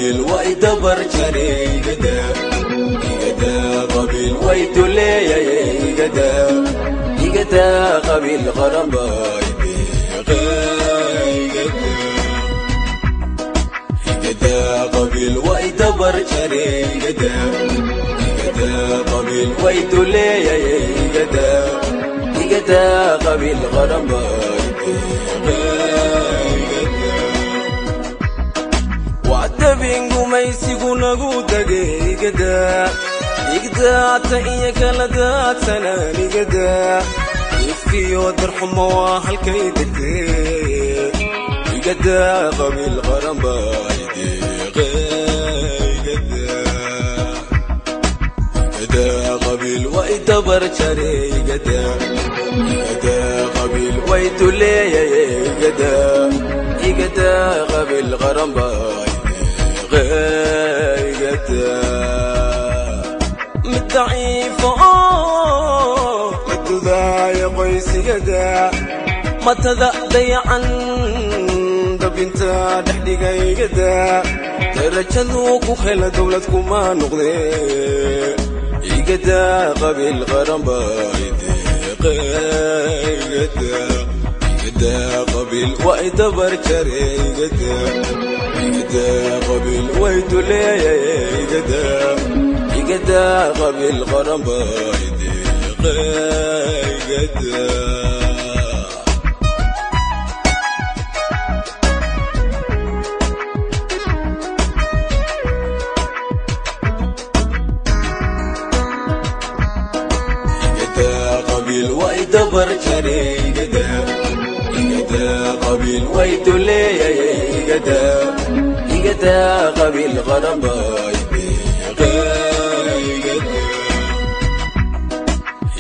qabiil way dabar jaray igada igada qabiil way duleeyay igada igada qabiil qaran bay igada igada qabiil way dabar jaray igada igada qabiil way duleeyay igada igada qabiil qaran bay gumaysigu nagu dagay igada igdaata iyo kala daadsanaan igada ifkiyo darxumo waa halkay degtay igada qabiil qaran bay igada igada qabiil way dabar jaray igada igada qabiil way duleeyay igada igada qabiil qaran bay mid daciifo la dudaaya qoysigada matada dayacan dabinta dhexdhigaygada darajaduu ku hela dowlad kuma noqdee igada qabiil qaran bay deeqe igada igada qabiil way dabar jaray igada igada qabiil way duleeyay igada igada qabiil qaran bay deeqe igada igada qabiil way dabar jaray igada igada qabiil way duleeyay igada igada qabiil qaran bay igada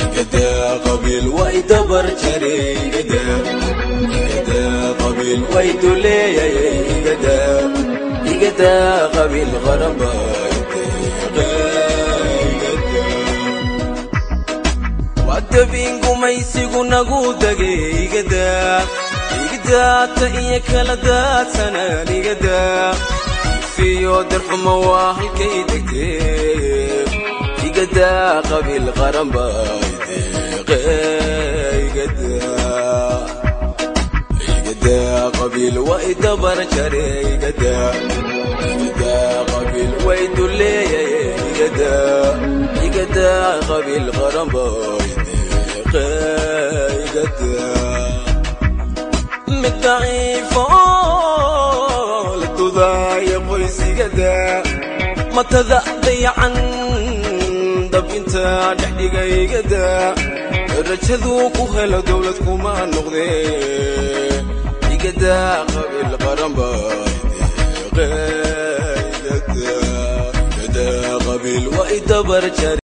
igada qabiil way dabar jaray igada igada qabiil way duleeyay igada igada qabiil qaran bay igada wadabin gumaysigu nagu dagay igada igdaata iyo kala daadsanaan igada fiyo darxumo waa halkay degtay igada qabiil qaran bay deeqe igada igada qabiil way dabar jaray igada igada qabiil way duleeyay igada igada qabiil qaran bay deeqe igada mid daciifo la dudaaya qoysigada matada dayacan dabinta dhexdhigaygada darajaduu ku helo dowlad kuma noqdee igada qabiil qaran bay deeqe igada igada qabiil way dabar jaray.